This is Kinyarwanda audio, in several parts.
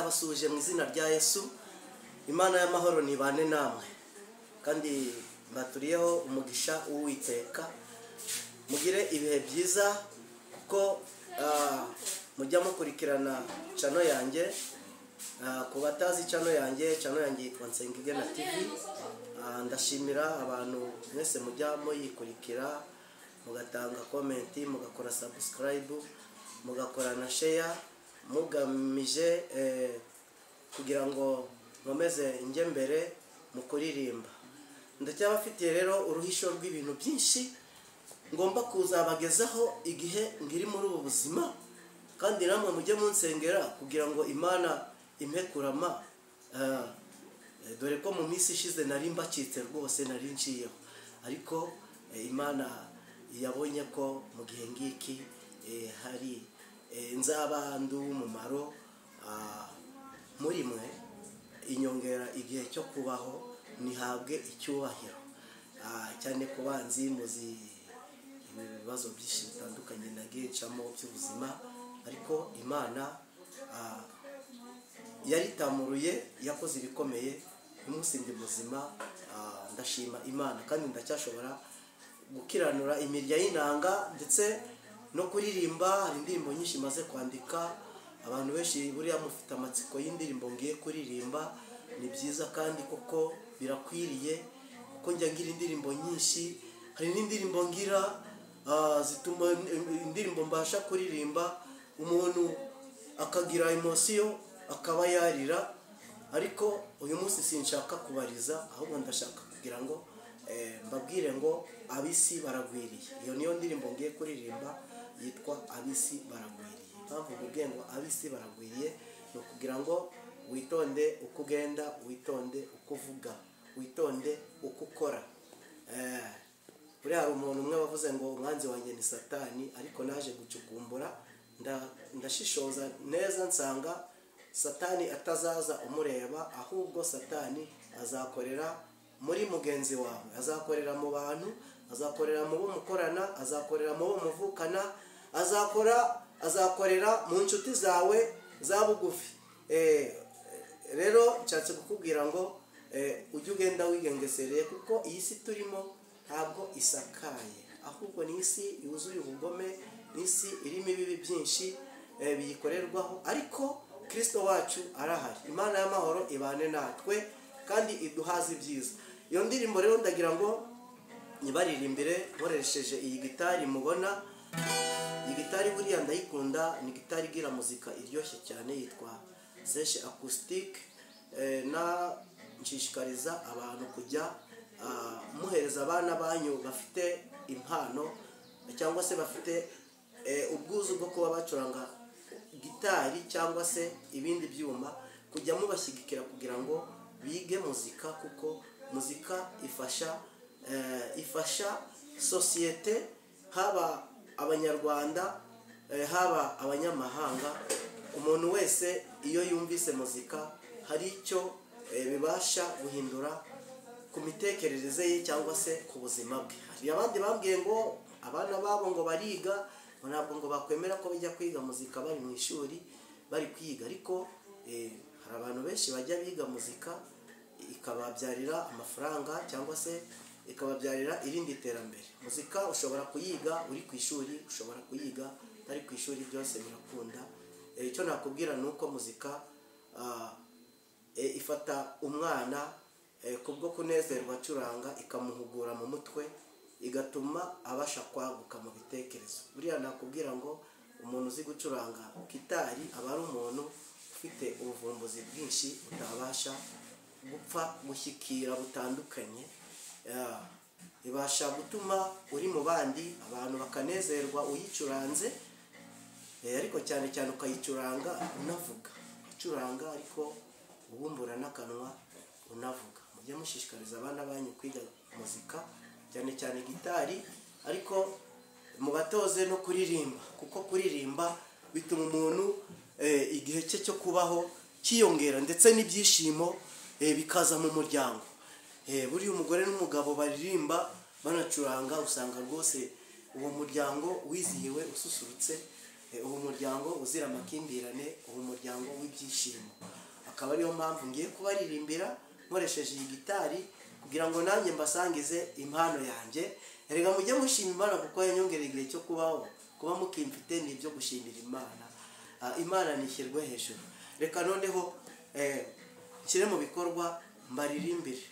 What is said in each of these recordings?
Ndabasuhuje mu izina rya Yesu. Imana y'amahoro nibane namwe, kandi mbaturiyeho umugisha w'Uwiteka. Mugire ibihe byiza kuko mujya mukurikirana channel yanjye. Ku batazi channel yanjye, channel yanjye yitwa Nsengigena TV. Ndashimira abantu mwese mujya muyikurikira, mugatanga comment, mugakora subscribe, mugakora na share, mugamije kugira ngo nkomeze njye mbere mu kuririmba. Ndacyabafitiye rero uruhisho rw'ibintu byinshi ngomba kuzabagezaho igihe ngiri muri ubu buzima, kandi namwe mujye munsengera kugira ngo Imana impe kurama. Dore ko mu minsi ishize nari mbacitse rwose, nari nciyeho, ariko Imana yabonye ko mu gihe ngiki hari nzaba ndi uw'umumaro muri mwe, inyongera igihe cyo kubaho, nihabwe icyubahiro. Cyane ku banzi muzi ibibazo byinshi bitandukanye nagiye ncamo by'ubuzima, ariko Imana yaritamuruye, yakoze ibikomeye. Umunsi ndi muzima, ndashima Imana, kandi ndacyashobora gukiranura imirya y'inanga ndetse no kuririmba. Hari indirimbo nyinshi maze kwandika, abantu benshi buriya mufite amatsiko y'indirimbo ngiye kuririmba. Ni byiza kandi koko birakwiriye, kuko njya ngira indirimbo nyinshi. Hari n'indirimbo ngira zituma indirimbo mbasha kuririmba umuntu akagira emotion akaba yarira, ariko uyu munsi sinshaka kubariza, ahubwo ndashaka kugira ngo mbabwire ngo abisi baragwiriye. Iyo niyo ndirimbo ngiye kuririmba yitwa Abisi Baragwiriye. Impamvu mbabwiye ngo abisi baragwiriye ni ukugira ngo witonde uko ugenda, witonde uko uvuga, witonde uko ukora. Buriya hari umuntu umwe wavuze ngo umwanzi wanjye ni Satani, ariko naje gucukumbura ndashishoza neza nsanga Satani atazaza umureba, ahubwo Satani azakorera muri mugenzi wawe, azakorera mu bantu, azakorera mu bo mukorana, azakorera mu bo muvukana, azakorera mu nshuti zawe za bugufi. Rero nshatse kukubwira ngo ujye ugenda wigengesereye, kuko iyi si turimo ntabwo isakaye, ahubwo ni isi yuzuye ubugome, ni isi irimo ibibi byinshi biyikorerwaho, ariko Kristo wacu arahari. Imana y'amahoro ibane natwe kandi iduhaze ibyiza. Iyo ndirimbo rero ndagira ngo nyibaririmbire nkoresheje iyi gitari mubona. Iyi gitari buriya ndayikunda, ni gitari igira muzika iryoshye cyane, yitwa Seshe Acoustic. Na nshishikariza abantu kujya muhereza abana banyu bafite impano cyangwa se bafite ubwuzu bwo kuba bacuranga gitari cyangwa se ibindi byuma, kujya mubashyigikira kugira ngo bige muzika, kuko muzika ifasha sosiyete, haba abanyarwanda, haba abanyamahanga. Umuntu wese iyo yumvise muzika hari icyo bibasha guhindura ku mitekerereze ye cyangwa se ku buzima bwe. Hari abandi bambwiye ngo abana babo ngo bariga, ntabwo ngo bakwemera ko bajya kwiga muzika bari mu ishuri bari kwiga, ariko hari abantu benshi bajya biga muzika ikababyarira amafaranga cyangwa se ikababyarira irindi terambere. Muzika ushobora kuyiga uri ku ishuri, ushobora kuyiga utari ku ishuri, byose birakunda. Icyo nakubwira ni uko muzika ifata umwana kubwo kunezerwa acuranga, ikamuhugura mu mutwe, igatuma abasha kwaguka mu bitekerezo. Buriya nakubwira ngo umuntu uzi gucuranga gitari aba ari umuntu ufite ubuvumbuzi bwinshi utabasha gupfa gushyikira butandukanye. Ibasha gutuma uri mu bandi abantu bakanezerwa uyicuranze, ariko cyane cyane ukayicuranga unavuga, ucuranga ariko ubumbura n'akanwa unavuga. Mujye mushishikariza abana banyu kwiga muzika, cyane cyane gitari, ariko mubatoze no kuririmba, kuko kuririmba bituma umuntu igihe cye cyo kubaho cyiyongera, ndetse n'ibyishimo bikaza mu muryango. Buriya umugore n'umugabo baririmba banacuranga, usanga rwose uwo muryango wizihiwe ususurutse, uwo muryango uzira amakimbirane, uwo muryango w'ibyishimo. Akaba ariyo mpamvu ngiye kubaririmbira nkoresheje iyi gitari kugira ngo nanjye mbasangize impano yanjye. Erega mujye mushima Imana kuko yanyongereye igihe cyo kubaho. Kuba mukimfite ni ibyo gushimira Imana. Imana nishyirwe hejuru. Reka noneho nshyire mu bikorwa mbaririmbire.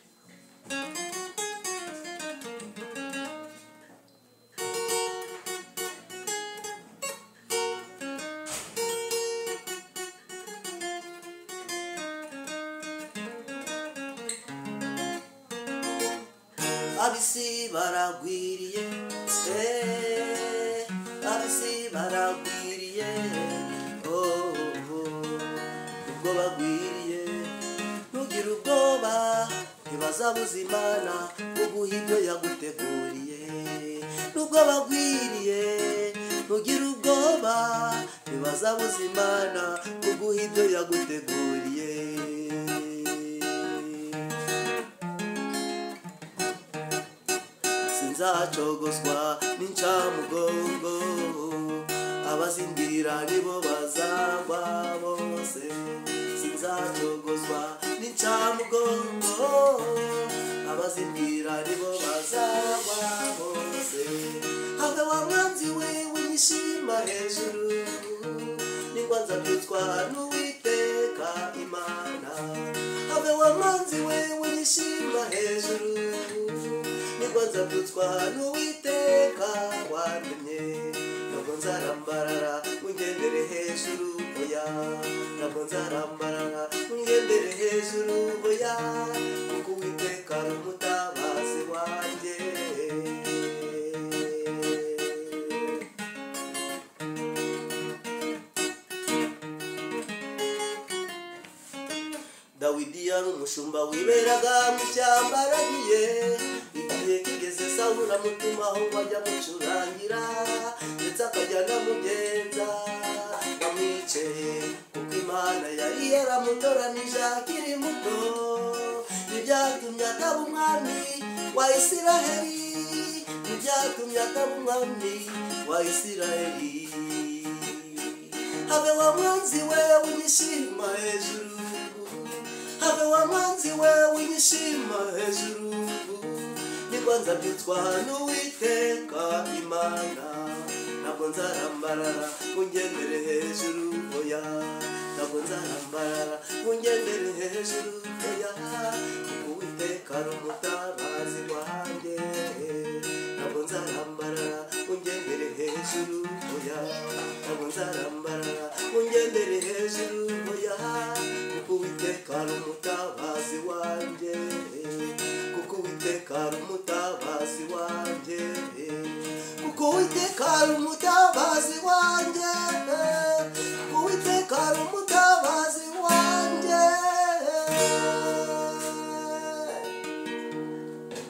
Abisi baragwiriye, abisi baragwiriye, oh, ubwo bagwiriye ntugire ubwoba, ntibazabuza Imana kuguha ibyo yaguteguriye. Nubwo bagwiriye ntugire ubwoba, ntibazabuza Imana kuguha ibyo yaguteguriye. Sinzacogozwa n'incamugongo, abazindira nibo bazagwa bose. Sinzacogozwa n'incamugongo, abazindira nibo bazagwa bose. Habe wa mwanzi we winyishima hejuru, ningwa nzabyutswa n'Uwiteka Imana. Habe wa mwanzi we winyishima hejuru, ningwa nzabyutswa n'Uwiteka wandemye. Ntabwo nzarambarara ngendere hejuru, oya. Ntabwo nzarambarara ngendere hejuru, oya, kuko Uwiteka ari umutabazi wanjye. Dawidi yari umushumba wiberaga mu ishyamba aragiye. Igihe kigeze Sawuli amutumaho ngo ajye amucurangira, ndetse akajya anamugenza bamwice, kuko Imana yari yaramutoranije akiri muto. Ntibyatumye ataba umwami wa Isiraheli, ntibyatumye ataba umwami wa Isiraheli. Habe wa mwanzi we winyishima hejuru, habe wa mwanzi we winyishima hejuru, ningwa nzabyutswa n'Uwiteka Imana. Ntabwo nzarambarara ngo ngendere hejuru, oya. Ntabwo nzarambarara ngo ngendere hejuru, oya, kuko Uwiteka ari umutabazi wanjye. Ntabwo nzarambarara ngo ngendere hejuru, oya. Ntabwo nzarambarara ngo ngendere hejuru, oya, kuko Uwiteka ari umutabazi wanjye. Kuko Uwiteka ari umutabazi wanjye. Kuko Uwiteka ari umutabazi